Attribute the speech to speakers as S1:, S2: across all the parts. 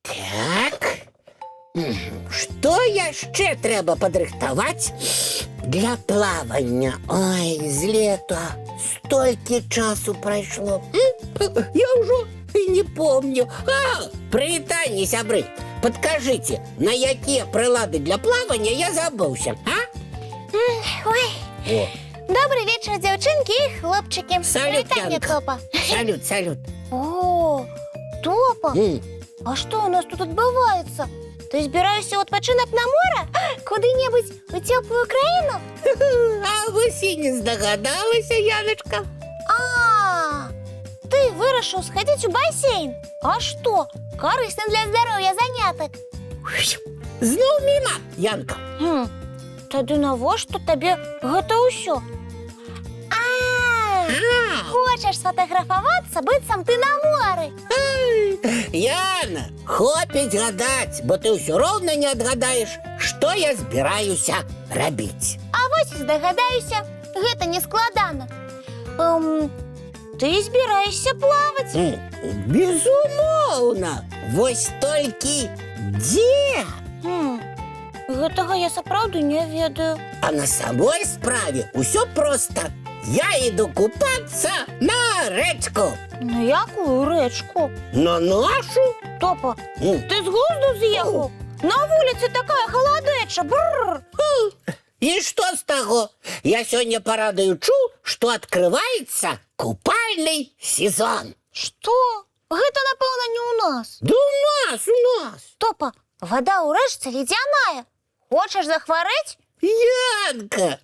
S1: Так. Што яшчэ трэба падрыхтаваць для плавання? Ой, з лета столькі часу прайшло. Я ўжо і не помню. А, прывітанне, сябры. Падкажыце, на якія прылады для плавання я забыўся, а?
S2: Ой,
S1: О,
S2: добры вечар, дзяўчынкі і хлопчыкі.
S1: Салют,
S2: Прывітанне,
S1: Янка.
S2: Топа.
S1: Салют, салют.
S2: О, Топа, а што ў нас тут адбываецца? Ты збіраешся ў адпачынак на мора? Куды-небудзь у цёплую краіну?
S1: А вось і не здагадалася, Яначка.
S2: А, ты вырашыў схадзіць у басейн. А што? Карысны для здароўя занятак.
S1: Зноў міма, Янка.
S2: Хм, тады навошта табе гэта ўсё? А,
S1: А,
S2: хочаш сфатаграфавацца, быццам ты на моры.
S1: Яна, хопіць гадаць, бо ты ўсё роўна не адгадаеш, што я збіраюся рабіць.
S2: А вось і здагадаюся, гэта не складана. Ты збіраешся плаваць.
S1: Безумоўна, вось толькі дзе?
S2: Гэтага я сапраўды не ведаю.
S1: А на самой справе ўсё проста. Я іду купацца на рэчку.
S2: На якую рэчку?
S1: На нашу?
S2: Топа, ты з глузду з'ехаў? На вуліцы такая халадэча. Бррр.
S1: І што з таго? Я сёння па радыё чуў, што адкрываецца купальны сезон.
S2: Што? Гэта, напэўна, не ў нас.
S1: Да у нас, у нас.
S2: Топа, вада ў рэчцы ледзяная. Хочаш захварэць?
S1: Янка,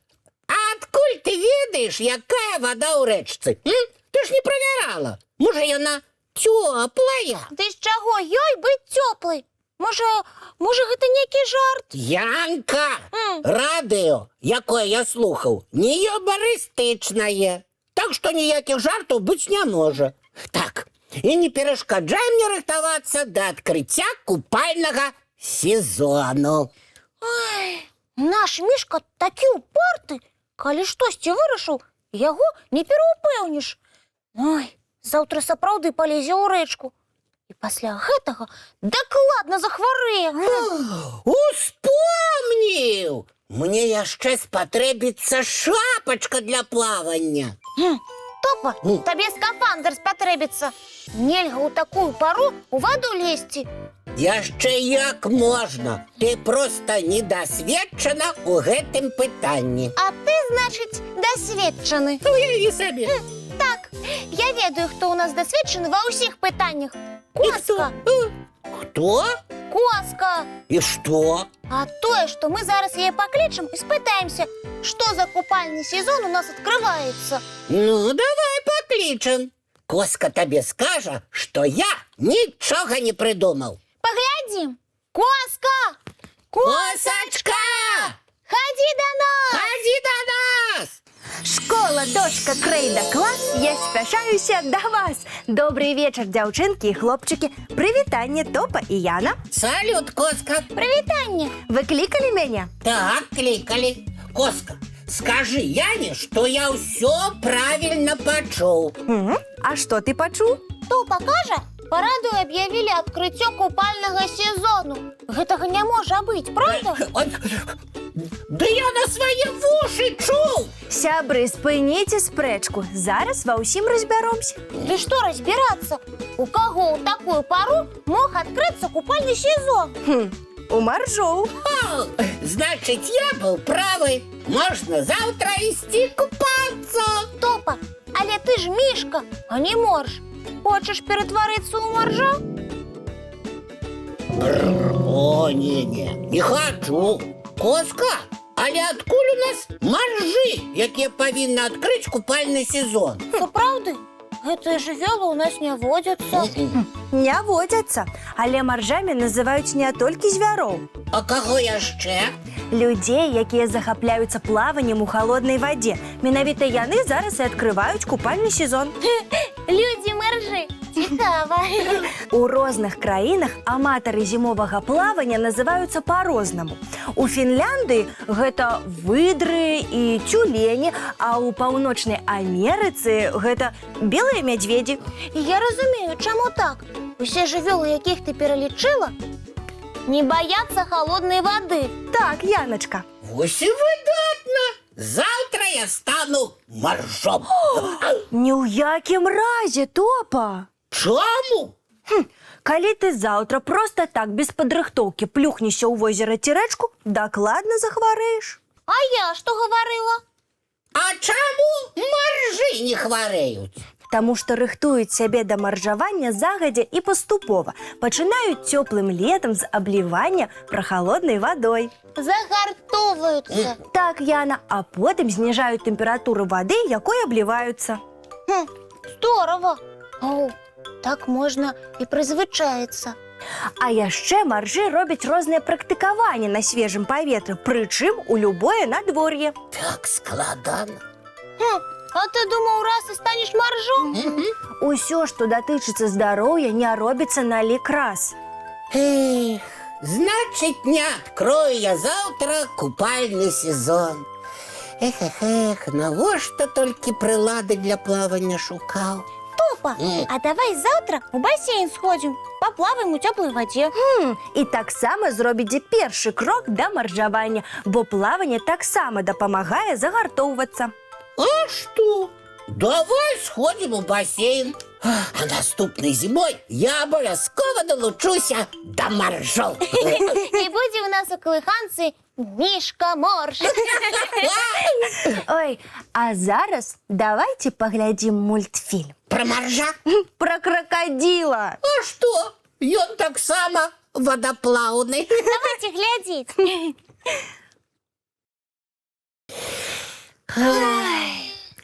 S1: а адкуль ты ведаеш, якая вада ў рэчцы? М? Ты ж не правярала. Можа, яна цёплая?
S2: Ды з чаго ёй быць цёплай? Можа, гэта нейкі жарт?
S1: Янка,
S2: М.
S1: радыё, якое я слухаў, не юмарыстычнае. Так што ніякіх жартаў быць не можа. Так, і не перашкаджай мне рыхтавацца да адкрыцця купальнага сезону.
S2: Ай, наш Мішка такі упарты. Калі штосьці вырашыў, яго не пераўпэўніш. Ой, заўтра сапраўды палезе ў рэчку. І пасля гэтага дакладна захварэе.
S1: Успомніў! Мне яшчэ спатрэбіцца шапачка для плавання.
S2: Топа, табе скафандр спатрэбіцца. Нельга ў такую пару у ваду лезці.
S1: Яшчэ як можна. Ты проста недасведчана ў гэтым пытанні.
S2: А ты, значыць, дасведчаны.
S1: Уяві сабе.
S2: Так, я ведаю, хто ў нас дасведчаны ва ўсіх пытаннях.
S1: І хто?
S2: Коска,
S1: Хто?
S2: Коска.
S1: І што?
S2: А тое, што мы зараз яе паклічам і спытаемся, што за купальны сезон у нас адкрываецца.
S1: Ну, давай паклічам. Коска табе скажа, што я нічога не прыдумаў.
S2: Паглядзім. Коска!
S1: Косачка!
S2: Хадзі да нас!
S1: Хадзі да нас!
S3: Школа, дошка, крэйда, клас, я спяшаюся да вас. Добры вечар, дзяўчынкі і хлопчыкі. Прывітанне, Топа і Яна.
S1: Салют, Коска.
S2: Прывітанне!
S3: Вы клікалі мяне?
S1: Так, клікалі. Коска, скажы Яне, што я ўсё правільна пачуў.
S3: А што ты пачуў?
S2: Топа кажа, па радыё аб'явілі адкрыццё купальнага сезону. Гэтага не можа быць, правда?
S1: Ой, да я на свае вушы чуў!
S3: Сябры, спыніце спрэчку. Зараз ва ўсім разбяромся.
S2: Ды што разбірацца? У каго ў такую пару мог адкрыцца купальны сезон?
S3: Хм, у маржоў.
S1: О, значыць, я быў правы. Можна заўтра ісці купацца.
S2: Топа, але ты ж мішка, а не морж. Хочаш ператварыцца ў маржа?
S1: О, не-не, не хачу. Коска, але адкуль у нас маржы, якія павінны адкрыць купальны сезон?
S2: Сапраўды? Гэтыя жывёлы ў нас не водзяцца.
S3: Не водзяцца, але маржамі называюць не толькі звяроў.
S1: А каго яшчэ?
S3: Людзей, якія захапляюцца плаваннем у халоднай вадзе. Менавіта яны зараз і адкрываюць купальны сезон.
S2: Людзі-маржы. Цікава.
S3: У розных краінах аматары зімовага плавання называюцца па-рознаму. У Фінляндыі гэта выдры і цюлені, а ў Паўночнай Амерыцы гэта белыя мядзведзі.
S2: І я разумею, чаму так. Усе жывёлы, якіх ты пералічыла, не баяцца халоднай вады.
S3: Так, Яначка.
S1: Вось і выдатна. Заўтра я стану маржом.
S3: Ні ў якім разе, Топа.
S1: Чаму?
S3: Калі ты заўтра проста так без падрыхтоўкі плюхнешся ў возера ці рэчку, дакладна захварэеш.
S2: А я што гаварыла?
S1: А чаму маржы не хварэюць?
S3: Таму што рыхтуюць сябе да маржавання загадзя і паступова, пачынаюць цёплым летам з аблівання прахалоднай вадой.
S2: Загартоўваюцца.
S3: Так, Яна, а потым зніжаюць тэмпературу вады, якой абліваюцца.
S2: Хм, здорово. О, так можна і прызвычаіцца.
S3: А яшчэ маржы робяць розныя практыкаванні на свежым паветры, прычым у любое надвор'е.
S1: Так складана.
S2: Хм, а ты думаў, раз і станеш маржом?
S3: Усё, што датычыцца здароўя, не робіцца на лік раз.
S1: Эх, значит, не открою я завтра купальный сезон. Эх, эх, эх, навошта толькі прылады для плавання шукаў.
S2: Топа, а давай заўтра у басейн сходзім, паплаваем у цёплай вадзе.
S3: І таксама зробіце першы крок да маржавання, бо плаванне таксама дапамагае загартоўвацца.
S1: А что? Давай сходим у бассейн. А наступнай зімой я абавязкова далучуся да маржоў.
S2: І будзе ў нас у калыханцы Мішка Морж.
S3: Ой, а зараз давайте паглядзім мультфільм.
S1: Пра маржа?
S3: Пра кракадзіла.
S1: А што? Ён таксама вадаплаўны.
S2: Давайте глядзець.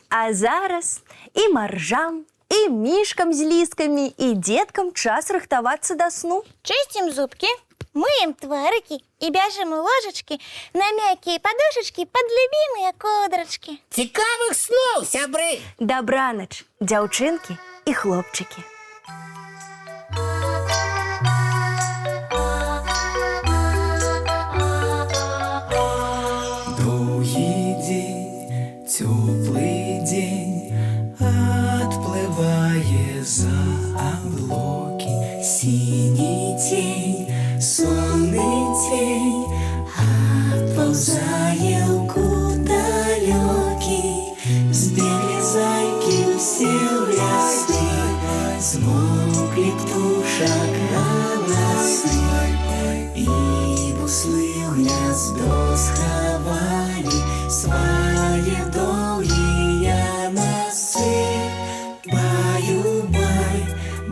S3: А зараз і маржам, і мішкам з ліскамі, і дзеткам час рыхтавацца да сну.
S2: Чысцім зубкі, мыем тварыкі і бяжым у ложачкі на мяккія падушачкі пад любімыя кодрачкі.
S1: Цікавых сноў, сябры!
S3: Дабранач, дзяўчынкі і хлопчыкі.
S4: Доўгі дзень, цёплы дзень адплывае за аблокі. Сіні цень, сонны цень адпаўзае ў кут далёкі. Збеглі зайкі ўсе ў лясы, змоўклі птушак галасы. І буслы ў гняздо схавалі свае доўгія насы. Баю-бай,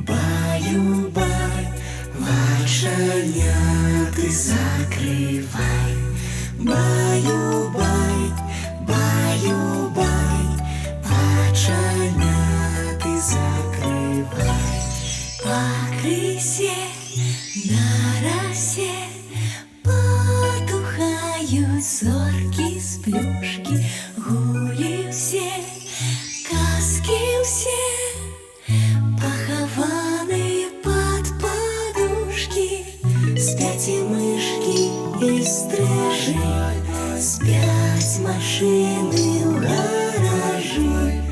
S4: баю-бай, вачаняты закрывай. Баю-бай, баю-бай, вачаняты закрывай. Пакрысе на расе потухаюць зоркі сплюшкі, гулі ўсе, казкі ўсе, пахаваны пад падушкі. Спяць і мышкі, і стрыжы, спяць машыны ў гаражы.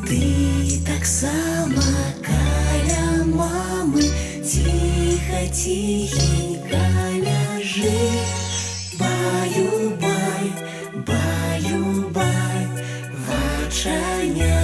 S4: Ты таксама каля мамы ціха, ціхенька ляжы. Баю-бай, баю-бай, вачаняты